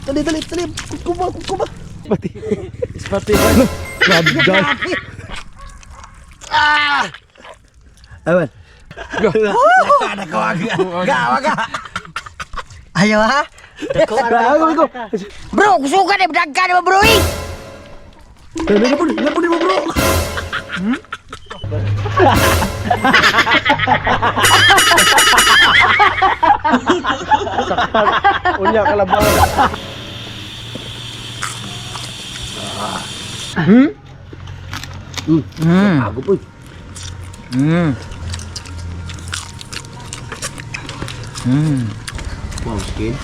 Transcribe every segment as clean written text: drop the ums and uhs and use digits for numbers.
Dali, dali, dali. Kuma, kuma. Pati. Pati. Grabe, guys. Ah! Awan. Gawa ka. Ayaw ha? Gago ko. Bro, kusugan eh, dagkan mo bro eh. Lapon, lapon mo, bro. Unya kalabaw. Ago po. Wow, skin.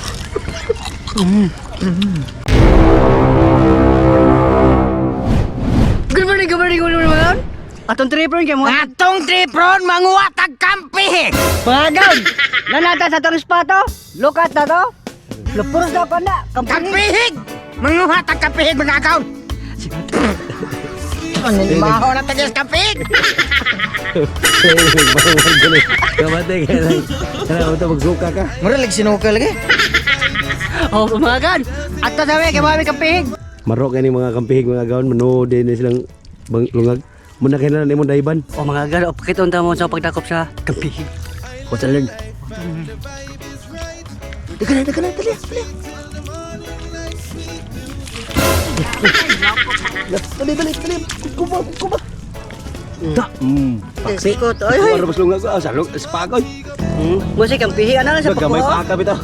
Good morning, good morning, good morning mga kaon. Atong tripron kay mo. Atong tripron manguha tag kampi. Mga kaon, nanata sa atong spato. Look at na to. Lupuros na pa na. Kampihig. Kampihig. Manguha tag kampihig mga kaon. Maho na tagis kampihig. Kamate ka lang. Kaya ito magsuka ka. Mura lag sinuka lagi. Oh, mga kaon. Ato sabi kay mga kampihig. Marok ini mga kampihig, mga gawon, manood din silang bang lungag. Muna kayo na lang imong daiban. Oh, mga kaon, oh, pakita unta mo sa pagdakop sa kampihig. Hotel. Deka na, deka na, dali, dali. Dali, dali, dali. Kuma, kuma. Da. Paksi. Sikot, oy, oy. Ano mas lungag ko? Ah, sa lung, sa pagoy. Musik kampihig ana lang sa Gamay pakuha. pa ka bitaw.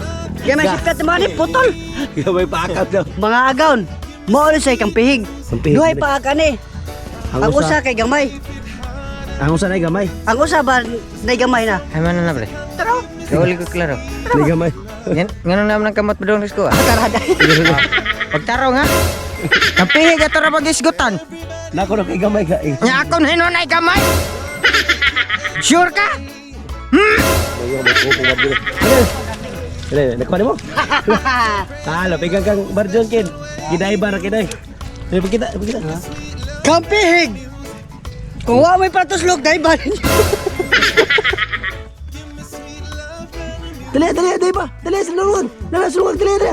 Gamay sikat naman ni putol. Gamay pa ka bitaw. Mga agaon, mao ni say kampihig. Kampihig, Duhay dali. pa ka ni. Ang usa kay gamay. Ang usa na gamay. Ang usa ba nay gamay na? Ay man na pre. Tara. Kauli ko klaro. Nay gamay. Ngano naman ang kamot padung ko ah. Tara dai. Pagtarong ha. Kampihig ato ra pagisgutan. Nako na kay gamay ka. Nya akon hinunay gamay. Sure ka? Dali, nakuha mo. Ah, lapigan kang Barjon kin. Giday ba ra kiday? Dali pagkita, pagkita. Kampihig. Kung wa may patuslok dai ba? Dali, dali, dali ba? Dali sa lulungan. Dali sa lulungan, dali, dali.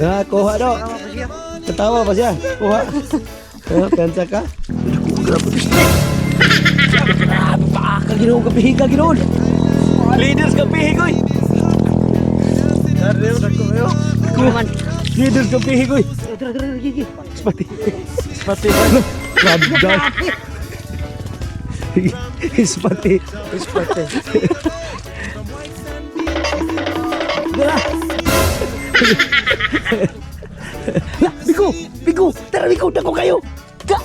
Ah, kuha do. Ketawa pa siya. Kuha. Ah, pensa ka. Grabe. Grabe pa ka Ginoo kapihig ka Ginoo. Leaders kapihig oy. Leaders kapihig oy. Spati. Pati. Grabe guys. Spati. Pati. Dala. La, bigo, bigo, tara bigo, dako kayo. Ga,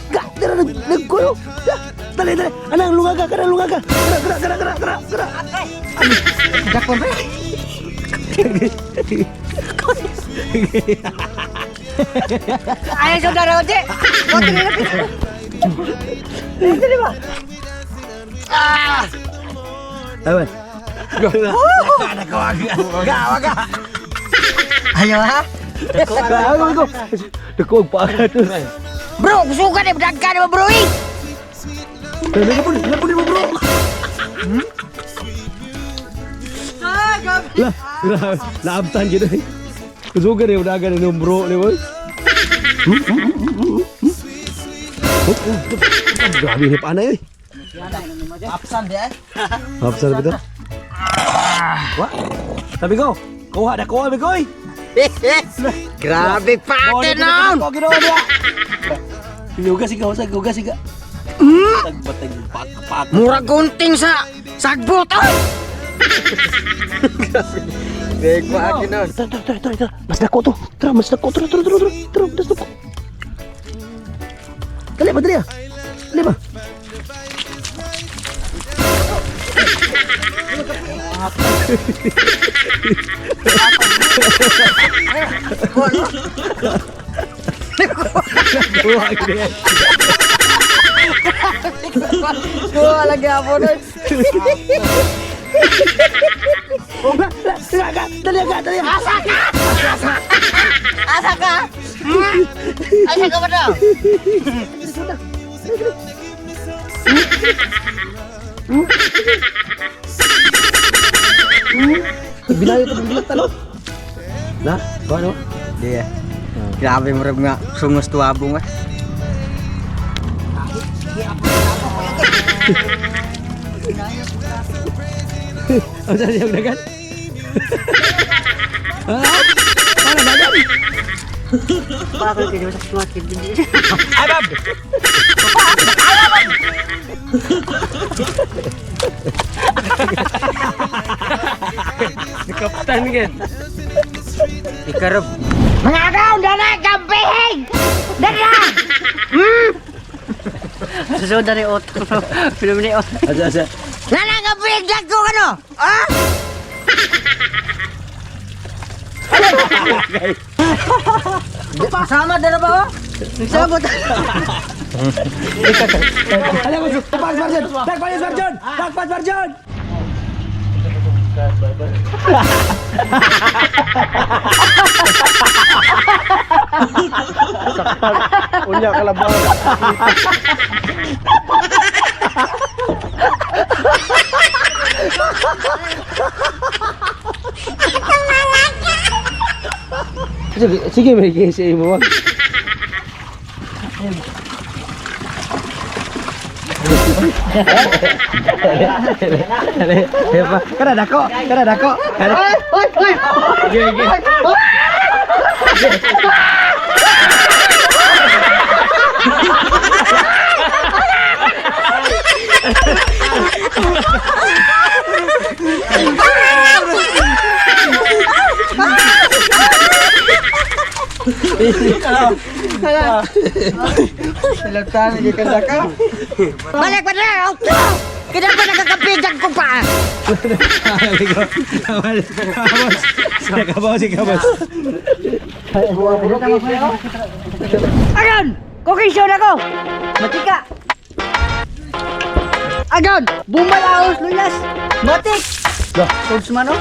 ga, tara nag nagkuyo. Ga, dali, dali. Anang lungaga, kana lungaga. Tara, tara, tara, tara, tara, tara. Dako pre. Ay saudara oje. Kote ni lapit. Dili ba? Awan. Gawa ka. Ayaw ha? Gago ko. Dako ang paa to. Bro, kusugan eh dagkan mo bro eh. Dali lapon, lapon mo bro. La, grabe. Naabtan gid ay. Kusugan ni udagan ni bro ni boy. Grabe ni panay eh. Apsan di eh. Hapsar ba ito? Wa? Sabi ko, kuha na kuha, Bigoy! Grabe pa ate noon. Hugas siga, hugas, hugas siga. Tagbatag, pak, pak. Mura gunting sa sagbot ay. Grabe pa ate noon. Tara, tara, tara, tara, tara. Mas dako to. Tara, mas dako. Tara, tara, tara, tara. Tara, mas dako. Dali ba, dali ah. Dali ba? Kuha, gini. Kuha lagi ako nun. Dali ka, dali ka, dali ka. Asa ka? Asa ka? Asa ka ba daw? Binayo to bilat talo. Na, ba no? Di eh. Grabe mo nga sungos tuwabong eh. Ang sa siyang dagan? Ah? Ano dagan? Bakit hindi mo sa sumakit? Abab. Kaptan gid. Ikarob. Mga agaw, dana kampihig! Dana! Hmm? Susunod na ni Otto. Film ni Otto. Asa asa. Nana kampihig dagko kano? Ah? Sama dana ba? Oh? Nagsabot. Alam mo, tapas Marjon! Tagpas Marjon! Tagpas Marjon! Unya kalabaw. Sige, sige, may kisi mo. Wag. Kada dako, kada dako. Oy, oy, oy! Silatan gi ka. Balik pa na, Otto! Kinapa nagkakampihig dagko pa? Nakabaw si Kabas. Agon! Cooking show na ko! Matika! Agon! Bumbay ahos luyas! Matik! Dah. Tuds man oh.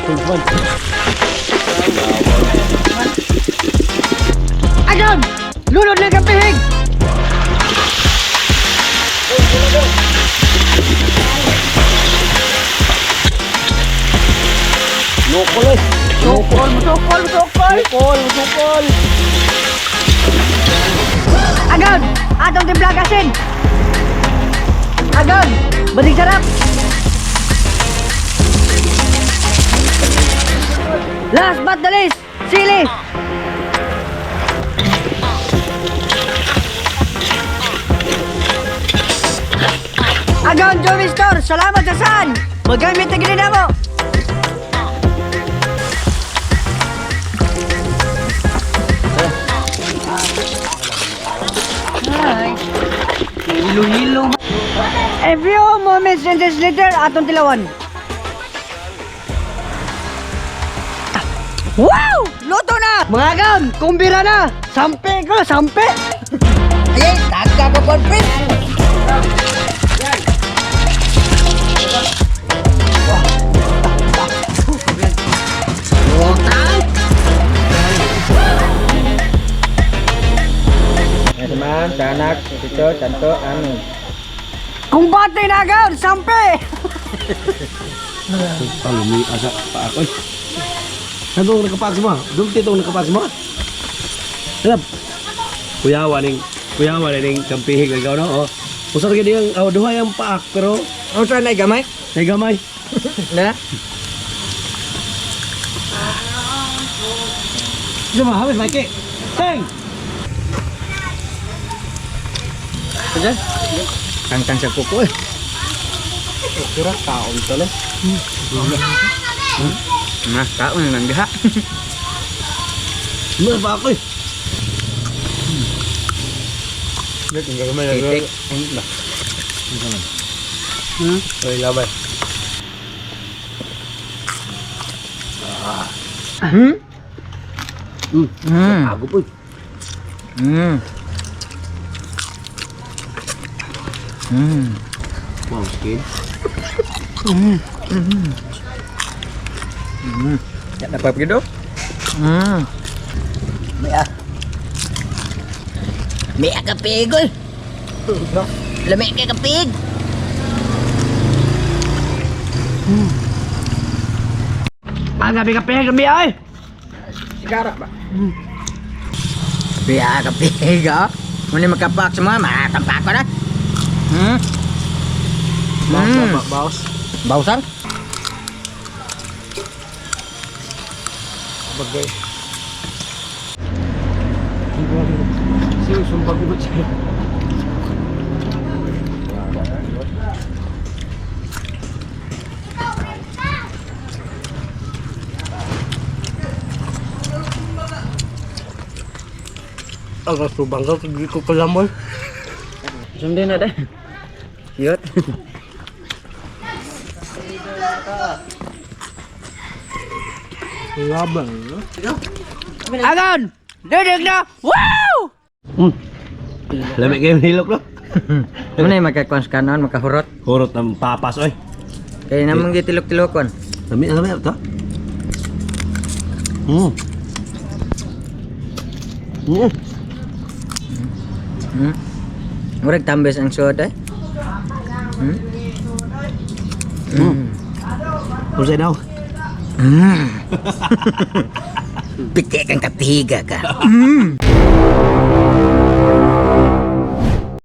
Agon! Lulod na kampihig! Nukol eh. Sukol, sukol, sukol! Nukol, nukol. Agon! Atong timplagasin! Agon! Badig sarap! Last but the least, sili! Agon, Joey Store, salamat sa saan! Magamit na ginin mo! Hi! Hilo-hilo. A few moments in this later, atong tilawan. Wow! Luto na! Mga gam, kumbira na! Sampe ko, sampe! Ay, tagka ko konfit. Ma'am, sanak, tito, tanto, ano. Kumbate na gam, sampe! Palumi asa pa ako. Ano nakapags mo? Dulti itong nakapags mo? Alam. Kuyawa ning kuyawa ning kampihig ikaw no. Oh. Usar gid yung oh, duha yung paak pero Ang sa nay gamay? nay gamay. Na? Sama habis Mikey. Teng. Kangkang sa kuko eh. Pura kaon to le. Nah, kaon nang diha. Ano pa ako eh. Titik. Oy, labay. Ako po. Wow, skin. Ya dapat gitu. May akapig oy. Lami kay kapig. Ah, gabi ka pihig, gabi ay. Sigara ba? Biya ka piga. Muna makapak sa mga makatampak ko na. Bawas, bawas. Bawsan? Bagay. Sige, sumbag mo siya. Ang subang ka, hindi ko kalamoy. Sundin na deh. Yut. Laban. Agon! Didig na! Wow! Lamig kayo nilok no? Muna yung makakuan sa kanon, makahurot. Hurot ng papas oy. Kaya namang gitilok-tilokon. Lami, lami ito. Murag tambes ang suot eh. Usay daw. Piti kang kapihiga ka.